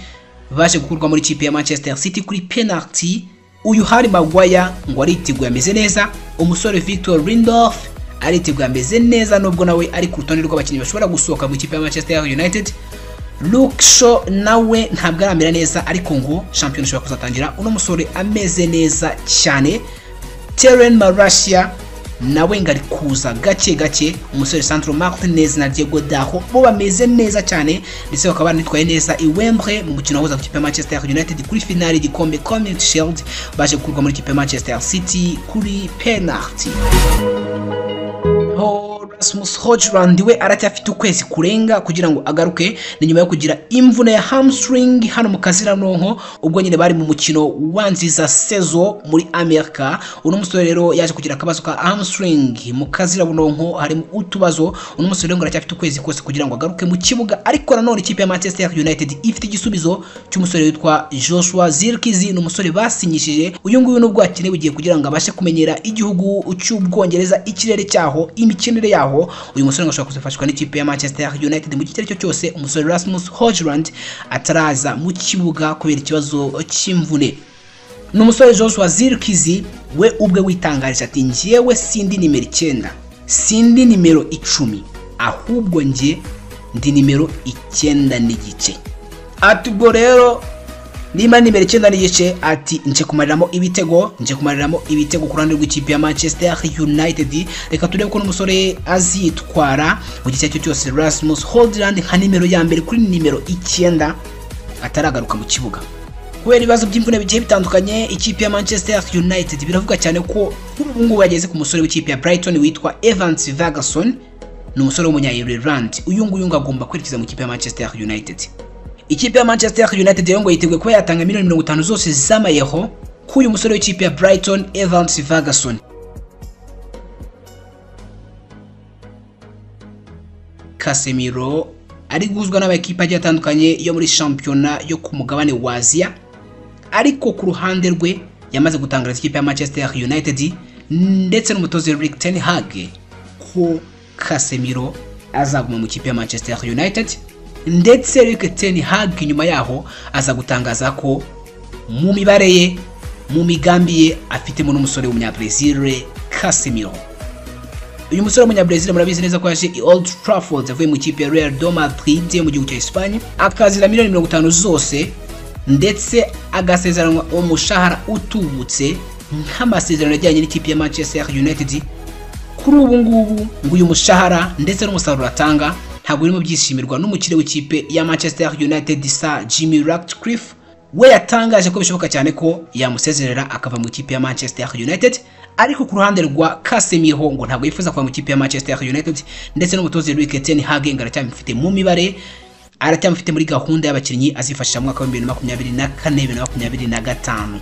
baje gukurwa muri ikipe ya Manchester City kuri penalty. Uyu Harry Maguire ngo ariteguye ameze neza. Umusore Victor Lindelof ariteguye ameze neza, nubwo nawe ari ku rutonde rw'abakinnyi bashobora gusohoka mu ikipe ya Manchester United. Luke Shaw nawe ntabwo aramera neza, ariko ngo shampiyona ishobora kuzatangira uno musore ameze neza cyane. Teren Malacia nawe ngo ari kuza gake gake. Umusore Sandro Martinez na Diego Dalot bo bameze neza cyane, ndetse bakaba banitwaye neza i Wembley mu mukino wahuzaga ikipe ya Manchester United kuri finale y'igikombe Community Shield, baje gukurwa muri ikipe ya Manchester City kuri penalty. Rasmus Hojlund we aracyafite ukwezi kurenga kugira ngo agaruke, ni nyuma yo kugira imvune ya hamstring hano mu kaziranonko ubwo nyine bari mu mukino wanziza sezo muri Amerika. Uno musore rero yaje kugira akabazo ka hamstring mu kaziranonko, harimo utubazo. Uno musore rero aracyafite ukwezi kose kugira ngo agaruke mu kibuga, ariko nanone ikipe ya Manchester United ifite igisubizo cy'umusore witwa Joshua Zirkzee. Ni umusore basinyishije uyu nguyu nubwo akenewe igihe kugira ngo abashe kumenyera igihugu cy'Ubwongereza, ikirere cyaho, imikinire yaho. Uyu musore ngo ashobora kuzafashwa n'ikipe ya Manchester United mu gihe cyo cyose umusore Rasmus Hojlund ataraza mu kibuga kubera ikibazo cy'imvune. Ni umusore Joshua Zirkzee we ubwe witangarije ati njyewe sindi nimero 9, sindi nimero 10, ahubwo njye ndi nimero 9.5. Ati ubwo rero nimba nimero 9.5, ati nje kumariramo ibitego, nje kumariramo ibitego ku ruhande rw'ikipe ya Manchester United. Reka turebe ko n'umusore azitwara mu gihe cyo cyose Rasmus Hojlund nka nimero ya mbere kuri nimero 9 ataragaruka mu kibuga. Kubera ibibazo by'imvune bigiye bitandukanye, ikipe ya Manchester United biravuga cyane ko kuri ubu ngubu yageze ku musore w'ikipe ya Brighton witwa Evans Ferguson. Ni umusore w'umunya-Ireland. Uyu nguyu ngo agomba kwerekeza mu ikipe ya Manchester United. Ikipe ya Manchester United rero ngo yiteguye kuba yatanga miliyoni 50 zose z'amayero k'uyu musore w'ikipe ya Brighton Evans Ferguson. Casemiro ari guhuzwa n'amakipe agiye atandukanye yo muri shampiyona yo ku mugabane wa Aziya, ariko ku ruhande rwe yamaze gutangariza ikipe ya Manchester United ndetse n'umutoza Erik ten Hag ko Casemiro azaguma mu kipe ya Manchester United. Ndetse Erik ten Hag nyuma yaho aza gutangaza ko mu mibare ye, mu migambi ye afitemo n'umusore w'umunya-Brazil Casemiro. Uyu musore w'umunya-Brazil murabizi neza ko yaje i Old Trafford avuye mu ikipe ya Real de Madrid yo mu gihugu cya Espagne, akazira miliyoni 50 zose, ndetse agasezeranwa umushahara utubutse nk'amasezerano ajyanye n'ikipe ya Manchester United. Kuri ubu ngubu ngo uyu mushahara ndetse n'umusaruro atanga ntabwo birimo byishimirwa n'umukire w'ikipe ya Manchester United Sir Jimmy Ratcliffe. We yatangaje ko bishoboka cyane ko yamusezerera akava mu ikipe ya Manchester United, ariko ku ruhande rwa Casemiro ngo ntabwo yifuza kuva mu ikipe ya Manchester United, ndetse n'umutoza Erik ten Hag ngo aracyamufite mu mibare, aracyamufite muri gahunda y'abakinnyi azifashisha mu mwaka wa 2024 2025.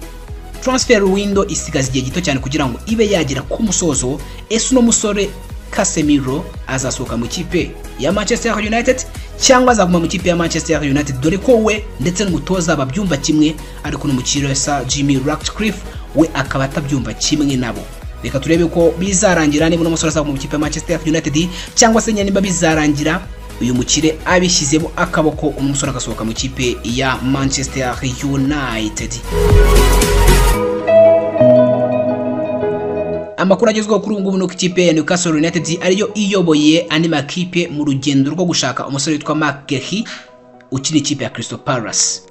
Transfer window isigaza igihe gito cyane kugira ngo ibe yagera ku musozo. Ese uno musore Casemiro azasohoka mu kipe ya Manchester United cyangwa azaguma mu kipe ya Manchester United, dore ko we ndetse n'umutoza babyumva kimwe, ariko n'umukire Sir Jimmy Ratcliffe we akaba atabyumva kimwe nabo. Reka turebe ko bizarangira niba uno musore azaguma mu kipe ya Manchester United cyangwa se niba bizarangira uyu mukire abishyizemo akaboko umusore agasohoka mu kipe ya Manchester United. Amakuru agezweho kuri ubu ngubu nuko ikipe ya Newcastle United ariyo iyoboye andi makipe mu rugendo rwo gushaka umusore witwa Marc Guehi ukina ikipe ya Crystal Palace.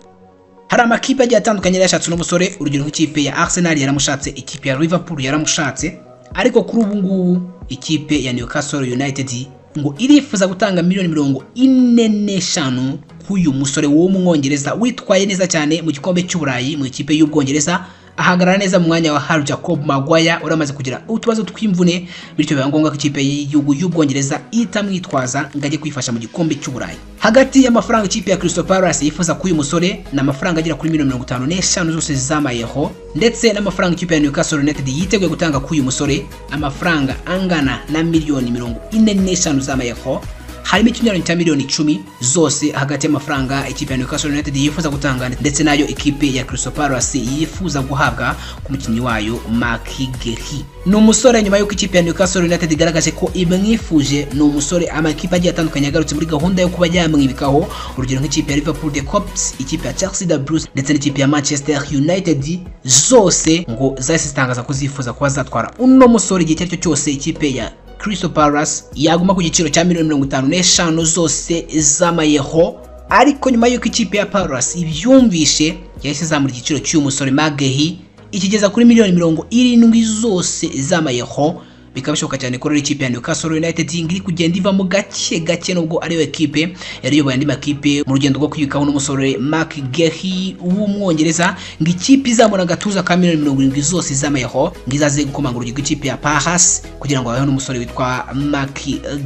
Hari amakipe agiye atandukanye yashatse uno musore, urugero nk'ikipe ya Arsenal yaramushatse, ikipe ya Liverpool yaramushatse, ariko kuri ubu ngubu ikipe ya Newcastle United ngo irifuza gutanga miliyoni 45 k'uyu musore w'umwongereza witwaye neza cyane mu gikombe cy'Uburayi mu ikipe y'Ubwongereza, ahagarara neza mu mwanya wa Harry Jacob Maguire uramaze kugira utubazo tw'imvune, bityo biba ngombwa ko ikipe y'igihugu y'Ubwongereza itamwitwaza ngo ajye kwifasha mu gikombe cy'Uburayi. Hagati y'amafaranga ikipe ya Crystal Palace yifuza k'uyu musore ni amafaranga agera kuri miliyoni 55 zose z'amayero, ndetse n'amafaranga ikipe ya Newcastle United yiteguye gutanga k'uyu musore amafaranga angana na miliyoni 45 z'amayero. Harimo ikinyuranyo cya miliyoni 10 zose hagati y'amafaranga ikipe ya Newcastle United yifuza gutanga ndetse nayo ikipe ya Crystal Palace yifuza guhabwa ku mukinnyi wayo Marc Guehi. Ni umusore nyuma y'uko ikipe ya Newcastle United igaragaje ko imwifuje, ni umusore amakipe agiye atandukanye yagarutse muri gahunda yo kuba yamwibikaho, urugero nk'ikipe ya Liverpool The Cops, ikipe ya Chelsea The Blues ndetse n'ikipe ya Manchester United, zose ngo zahise zitangaza ko zifuza kuba zatwara uno musore igihe icyo ari cyo cyose ikipe ya Crystal Palace yaguma ku giciro cya miliyoni 55 zose z'amayero. Ariko nyuma y'uko ikipe ya Palace ibyumvishe yahise izamura igiciro cy'uyu musore Marc Guehi ikigeza kuri miliyoni 70 zose z'amayero. Bikaba bishoboka cyane ko rero ikipe ya Newcastle United iri kugenda ivamo gake gake, nubwo ariyo ekipe yari iyoboye andi makipe mu rugendo rwo kwiyukaho n'umusore Marc Guehi w'umwongereza, ngo ikipe izamura agatuza ka miliyoni 70 zose z'amayero ngo izaze gukomanga urugi rw'ikipe ya Palace kugira ngo babeho n'umusore witwa Marc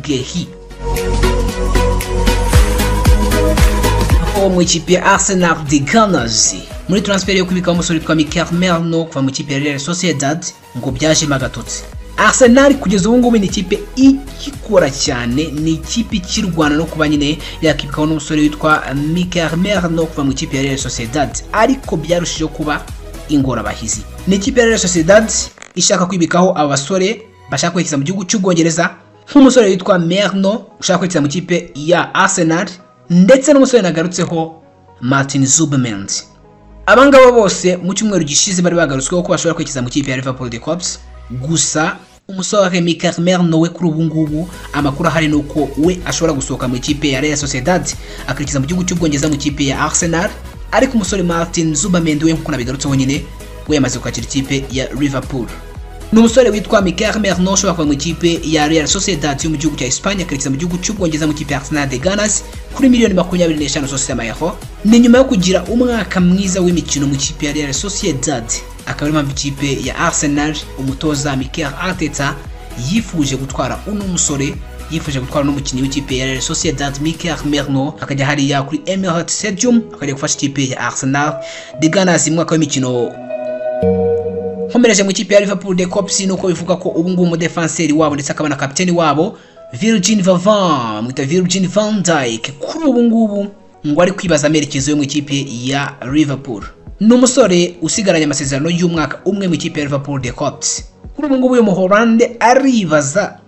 Guehi. Mu ikipe ya Arsenal The Gunners muri transfer yo kwibikaho umusore witwa Mikel Merino kuva mu ikipe ya Real Sociedad ngo byajemo agatotsi. Arsenal kugeza ubu ngubu ni ikipe ikikora cyane, ni ikipe ikirwana no kuba nyine yakibikaho n'umusore witwa Mikel Merino kuva mu ikipe ya Real Sociedad, ariko byarushijeho kuba ingorabahizi. Ni ikipe ya Real Sociedad ishaka kwibikaho aba basore bashaka kwerekeza mu gihugu cy'Ubwongereza, nk'umusore witwa Merino ushaka kwerekeza mu ikipe ya Arsenal ndetse n'umusore nagarutseho Martin Zubimendi. Abangaba bose mu cyumweru gishize bari bagarutsweho ko bashobora kwerekeza mu ikipe ya Liverpool The Cops. Gusa umusore Mikel Merino we kuri ubu ngubu amakuru ahari nuko we ashobora gusohoka mu ikipe ya Real Sociedad akerekeza mu gihugu cy'Ubwongereza mu ikipe ya Arsenal, ariko umusore Martin Zubimendi we nkuko nabigarutseho nyine we yamaze kwakira ikipe ya Liverpool. Ni umusore witwa Mikel Merino ushobora kuva mu ikipe ya Real Sociedad yo mu gihugu cya Espagne akerekeza mu gihugu cy'Ubwongereza mu ikipe ya Arsenal The Gunners kuri miliyoni 25 zose z'amayero. Ni nyuma yo kugira umwaka mwiza w'imikino mu ikipe ya Real Sociedad, akaba ari impamvu ikipe ya Arsenal umutoza Mikel Arteta yifuje gutwara uno musore, yifuje gutwara n'umukinnyi w'ikipe ya Real Sociedad Mikel Merino akajya hariya kuri Emirates Stadium akajya gufasha ikipe ya Arsenal The Gunners mu mwaka w'imikino. Nkomereje mu ikipe ya Liverpool The Cops nuko bivuga ko ubu ngubu umudefenseri wabo ndetse akaba na kapiteni wabo Virgil van mwita Virgil van Dijk kuri ubu ngubu ngo ari kwibaza amerekezo yo mu ikipe ya Liverpool. Ni umusore usigaranye amasezerano y'umwaka umwe mu ikipe ya Liverpool The Cops. Kuri ubu ngubu uyu Muholande aribaza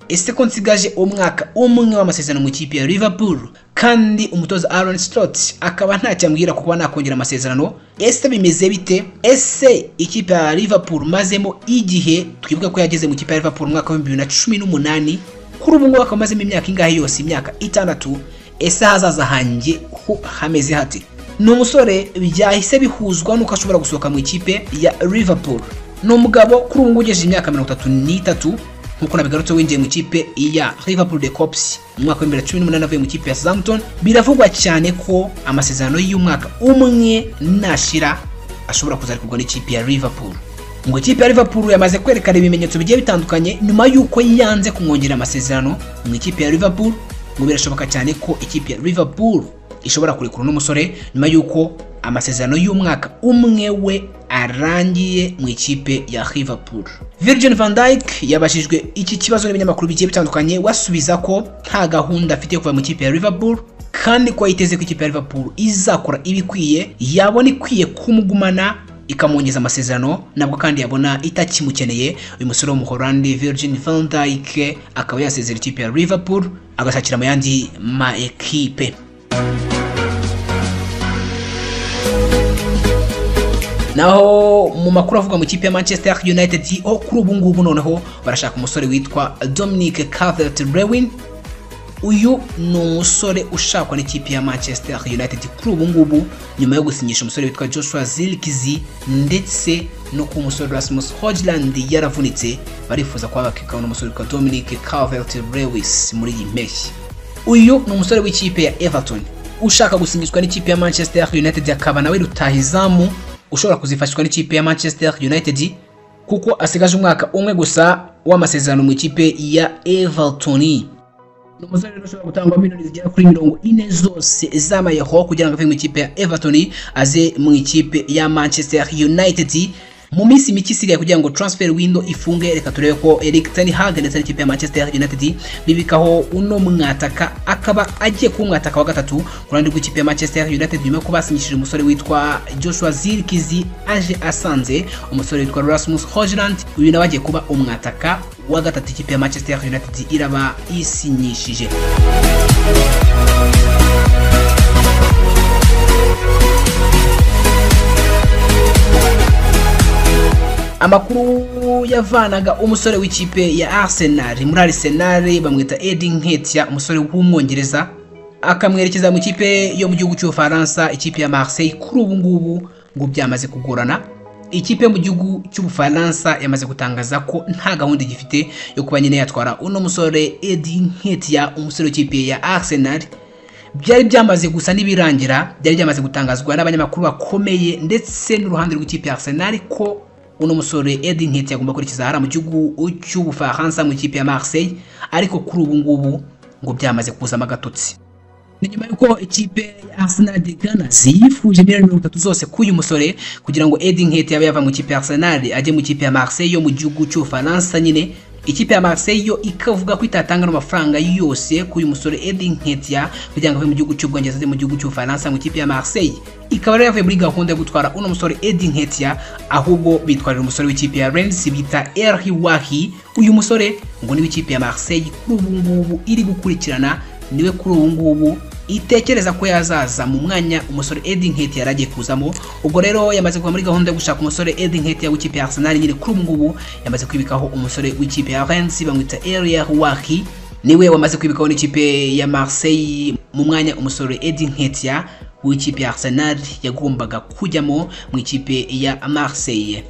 ese ko nsigaje umwaka umwe w'amasezerano mu ikipe ya Liverpool kandi umutoza Aaron Slot akaba ntacyo ambwira kuba nakongera amasezerano, ese bimeze bite? Ese ikipe ya Liverpool mazemo igihe, twibuka ko yageze mu ikipe ya Liverpool mu mwaka wa 2018, kuri ubu ngubu akaba amazemo imyaka ingahe yose, imyaka 6, ese hazaza hanjye ho hameze hate? Ni umusore byahise bihuzwa nuko ashobora gusohoka mu ikipe ya Liverpool. Ni umugabo kuri ubu ngubu ugejeje imyaka 33 nkuko nabigarutse winjiye mu ikipe ya Liverpool The Cops mu mwaka wa 2018 avuye mu ikipe ya Southampton. Biravugwa cyane ko amasezerano y'umwaka umwe nashira ashobora kuzarekurwa n'ikipe ya Liverpool. Ngo ikipe ya Liverpool yamaze kwerekana ibimenyetso bigiye bitandukanye nyuma y'uko yanze kumwongera amasezerano mu ikipe ya Liverpool. Ngo birashoboka cyane ko ikipe ya Liverpool ishobora kurekura n'umusore nyuma y'uko amasezerano y'umwaka umwe we arangiye mu ikipe ya Liverpool. Virgil van Dijk yabashijwe iki kibazo n'ibinyamakuru bigiye bitandukanye, wasubiza ko nta gahunda afite yo kuva mu ikipe ya Liverpool kandi ko yiteze ko ikipe ya Liverpool izakora ibikwiye, yabona ikwiye kumugumana ikamwongeza amasezerano, nabwo kandi yabona itakimukeneye. Uyu musore w'Umuholandi Virgil van Dijk akaba yasezera ikipe ya Liverpool agashakira mu yandi ma ekipe. Naho mu makuru avuga mu kipe ya Manchester United ho kuri ubu ngubu noneho barashaka umusore witwa Dominic Calvert-Lewin. Uyu ni umusore ushakwa n'ikipe ya Manchester United kuri ubu ngubu nyuma yo gusinyisha umusore witwa Joshua Zirkzee ndetse no ku musore Rasmus Højlund yaravunitse, barifuza kuba bakikaho n'umusore witwa Dominic Calvert-Lewin muri iyi mpeshyi. Uyu ni umusore w'ikipe ya Everton ushaka gusinyishwa n'ikipe ya Manchester United, akaba nawe rutahizamu ushobora kuzifashishwa n'ikipe ya Manchester United kuko asigaje umwaka umwe gusa w'amasezerano mu ikipe ya Everton. Ni umusore rero ushobora gutangwa miliyoni zigera kuri 40 zose z'amayero kugira ngo ave mu ikipe ya Everton aze mu ikipe ya Manchester United. Mu minsi mike isigaye kugira ngo transfer window ifunge, reka turebe ko Erik ten Hag ndetse n'ikipe ya Manchester United bibikaho uno mwataka, akaba agiye kuba umwataka wa gatatu ku ruhande rw'ikipe ya Manchester United nyuma yo basinyishije umusore witwa Joshua Zirkzee aje asanze umusore witwa Rasmus Højlund. Uyu nawe agiye kuba umwataka wa gatatu ikipe ya Manchester United iraba isinyishije. Amakuru yavanaga umusore w'ikipe ya Arsenal muri Arsenal bamwita Eddie Nketiah, umusore w'umwongereza, akamwerekeza mu kipe yo mu gihugu cy'Ubufaransa, ikipe ya Marseille. Kuri ubu ngubu ngo byamaze kugorana. Ikipe mu gihugu cy'Ubufaransa yamaze gutangaza ko nta gahunda igifite yo kuba nyine yatwara uno musore Eddie Nketiah, umusore w'ikipe ya Arsenal. Byari byamaze gusa n'ibirangira, byari byamaze gutangazwa n'abanyamakuru bakomeye ndetse n'uruhande rw'ikipe ya Arsenal ko uno musore Eddie Nketiah agomba kurikiza hara mu gihugu cy'Ubufaransa mu ikipe ya Marseille, ariko kuri ubu ngubu ngo byamaze kuzama agatotsi. Ni nyuma yuko ikipe ya Arsenal de Gunners yifuje miliyoni 30 zose k'uyu musore kugira ngo Eddie Nketiah abe yava mu ikipe ya Arsenal ajye mu ikipe ya Marseille yo mu gihugu cy'Ubufaransa nyine. Ikipe ya Marseille yo ikavuga ko itatanga amafaranga yose k'uyu musore Eddie Nketiah kugira ngo ave mu gihugu cy'Ubwongereza ajye mu gihugu cy'Ubufaransa mu ikipe ya Marseille. Ikaba rero yavuye muri gahunda yo gutwara uno musore Eddie Nketiah, ahubwo bitwarira umusore w'ikipe ya Rennes bita Elye Wahi. Uyu musore ngo niwe ikipe ya Marseille kuri ubu ngubu iri gukurikirana, niwe kuri ubu ngubu itekereza ko yazaza mu mwanya umusore Eddie Nketiah yaragiye kuzamo. Ubwo rero yamaze kuva muri gahunda yo gushaka umusore Eddie Nketiah w'ikipe ya Arsenal nyine, kuri ubu ngubu yamaze kwibikaho umusore w'ikipe ya Rennes bamwita Elye Wahi, niwe wamaze kwibikaho n'ikipe ya Marseille mu mwanya umusore Eddie Nketiah w'ikipe ya Arsenal yagombaga kujyamo mu ikipe ya Marseille.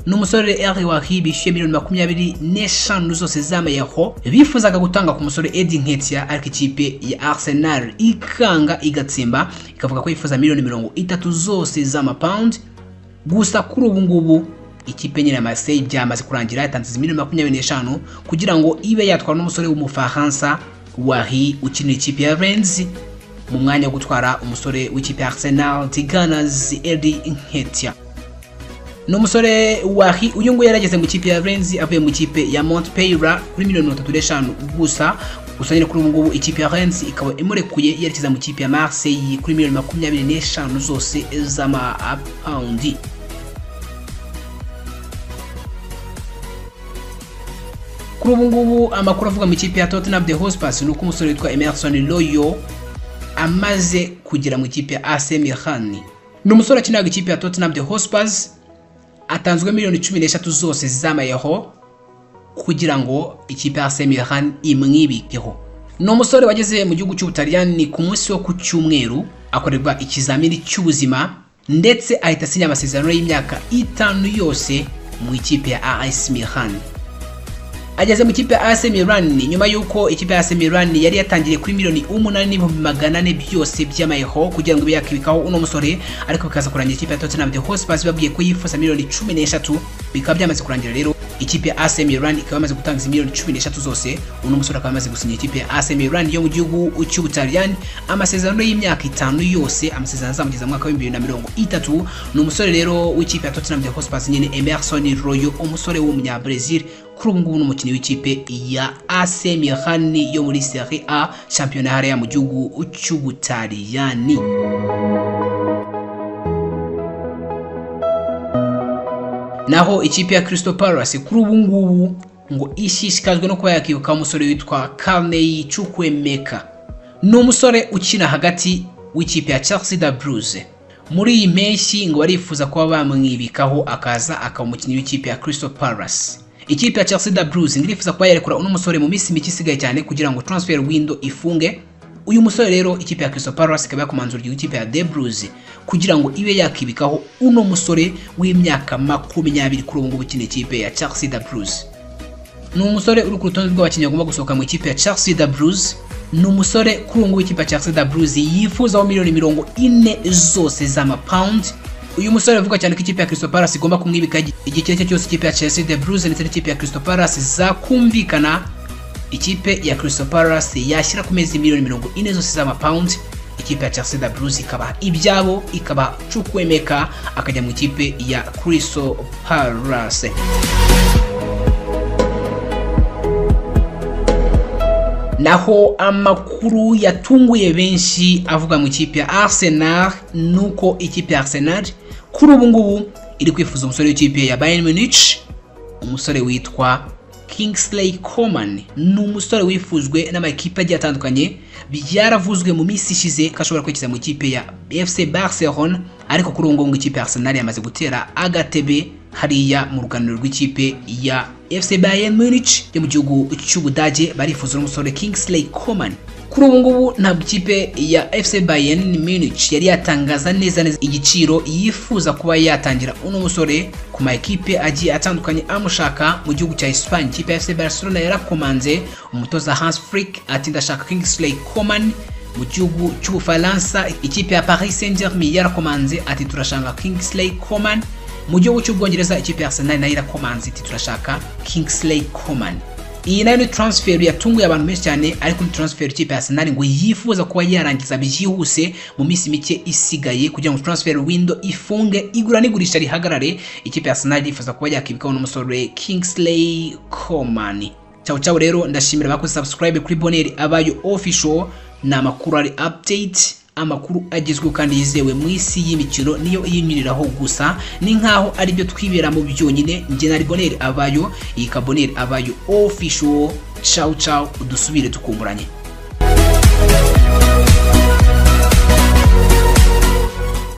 N'umusore Elye Wahi bishyuye miliyoni 25 zose z'amayero bifuzaga gutanga ku musore Eddie Nketiah, ariko ikipe ya Arsenal ikanga igatsimba, ikavuga ko yifuza miliyoni 30 zose z'amapawundi. Gusa kuri ubu ngubu ikipe nyine ya Marseille byamaze kurangira, yatanze miliyoni 25 kugira ngo ibe yatwara n'umusore w'Umufaransa Wahi ukinira ikipe ya Rennes mu mwanya wo gutwara umusore w'ikipe ya Arsenal The Gunners Eddie Nketiah. N'umusore Wahi uyu nguyu yarageze mu kipe ya Rennes avuye mu kipe ya Montpellier kuri miliyoni 35 gusa. Gusa nyine kuri ubu ngubu ikipe ya Rennes ikaba imurekuye yerekeza mu kipe ya Marseille kuri miliyoni 25 zose z'amapawundi. Kuri ubu ngubu amakuru avuga mu ikipe ya Tottenham The Hotspur ni uko umusore witwa Emerson Royal amaze kugera mu ikipe ya AC Milan. Ni umusore akinaga ikipe ya Tottenham The Hotspur, atanzwe miliyoni 13 zose z'amayero kugira ngo ikipe ya AC Milan imwibikeho. Ni umusore wageze mu gihugu cy'Ubutaliyani ku munsi wo ku cyumweru, akorerwa ikizamini cy'ubuzima ndetse ahita asinya amasezerano y'imyaka 5 yose mu ikipe ya AC Milan. Ageze mu ikipe ya AC Milan nyuma yuko ikipe ya AC Milan yari yatangiriye kuri miliyoni 8,400 byose by'amayero kugira ngo yakibikaho uno musore, ariko bikaza kurangira ikipe ya Tottenham The Hotspur babwiye ko yifuza miliyoni 13, bikaba byamaze kurangira rero ikipe ya AC Milan ikaba yamaze gutanga miliyoni 13 zose. Uno musore akaba yamaze gusinya ikipe ya AC Milan yo mu gihugu cy'Ubutaliyani amasezerano y'imyaka 5 yose, amasezerano azamugeza mu mwaka wa 2030. Ni umusore rero w'ikipe ya Tottenham The Hotspur nyine Emerson Royal, umusore w'umunya-Brazil, kuri ubu ngubu n'umukinnyi w'ikipe ya AC Milan yo muri Serie A, shampiyona hariya mu gihugu cy'Ubutaliyani. Naho ikipe ya Crystal Palace kuri ubu ngubu ngo ishishikajwe no kuba yakibuka umusore witwa Carney Chukwuemeka. Ni umusore ukina hagati w'ikipe ya Chelsea da Blues. Muri iyi mpeshyi ngo barifuza kuba bamwibikaho akaza akaba umukinnyi w'ikipe ya Crystal Palace. Ikipe ya Chelsea da Blues ngirifuza kuba yarekura uno musore mu minsi mike isigaye cyane kugira ngo transfer window ifunge. Uyu musore rero ikipe ya Crystal Palace ikaba yakomanzura ikipe ya The Blues kugira ngo ibe yakibikaho uno musore w'imyaka 20 kuri ubu ngubu ukina ikipe ya Chelsea da Blues. Ni umusore uri ku rutonde rw'abakinnyi bagomba gusohoka mu ikipe ya Chelsea da Blues. Ni umusore kuri ubu ngubu ikipe ya Chelsea da Blues yifuzaho miliyoni 40 zose z'amapawundi. Uyu musore avuga cyane ko ikipe ya Crystal Palace igomba kumwibika igihe cye cyose. Ikipe ya Chelsea The Blues ndetse n'ikipe ya Crystal Palace zakumvikana, ikipe ya Crystal Palace yashyira ku mezi miliyoni 40 zose z'amapawundi, Ikipe ya Chelsea da Blues ikaba ibyabo, ikaba Chukwuemeka akajya mu ikipe ya Crystal Palace. Naho amakuru yatunguye benshi avuga mu ikipe ya Arsenal nuko ikipe ya Arsenal kuri ubu ngubu iri kwifuza umusore w'ikipe ya Bayern Munich, umusore witwa Kingsley Coman. Ni umusore wifuzwe n'amakipe agiye atandukanye, byaravuzwe mu minsi ishize ko ashobora kwerekeza mu ikipe ya FC Barcelona, ariko kuri ubu ngubu ikipe ya Arsenal yamaze gutera agatebe hariya mu ruganiriro rw'ikipe ya FC Bayern Munich yo mu gihugu cy'Ubudage. Barifuza umusore Kingsley Coman. Kuri ubu ngubu ntabwo ikipe ya FC Bayern Munich yari yatangaza neza neza igiciro yifuza kuba yatangira uno musore ku ma ekipe agiye atandukanye amushaka mu gihugu cya Espagne. Ikipe ya FC Barcelona yarakomanze umutoza Hans Flick ati ndashaka Kingsley Coman. Mu gihugu cy'Ubufaransa ikipe ya Paris Saint-Germain yarakomanze ati turashaka Kingsley Coman. Mu gihugu cy'Ubwongereza ikipe ya Arsenal nayo irakomanze iti turashaka Kingsley Coman. Iyi nayo ni transfer yatunguye abantu benshi cyane, ariko ni transfer ikipe ya Arsenal ngo yifuza kuba yarangiza byihuse mu minsi mike isigaye kugira ngo transfer window ifunge, igura n'igurisha rihagarare. Ikipe ya Arsenal yifuza kuba yakibikaho n'umusore Kingsley Coman. Ciao ciao. Rero ndashimira abakoze subscribe kuri Bonheur Abayo Official. Ni amakuru ari update, amakuru agezweho kandi yizewe mu isi y'imikino, niyo yinyuriraho gusa, ni nkaho ari byo twiberamo byonyine. Njye na Bonheur Abayo, iyi ka Bonheur Abayo Official. Ciao ciao, dusubire tukumburanye.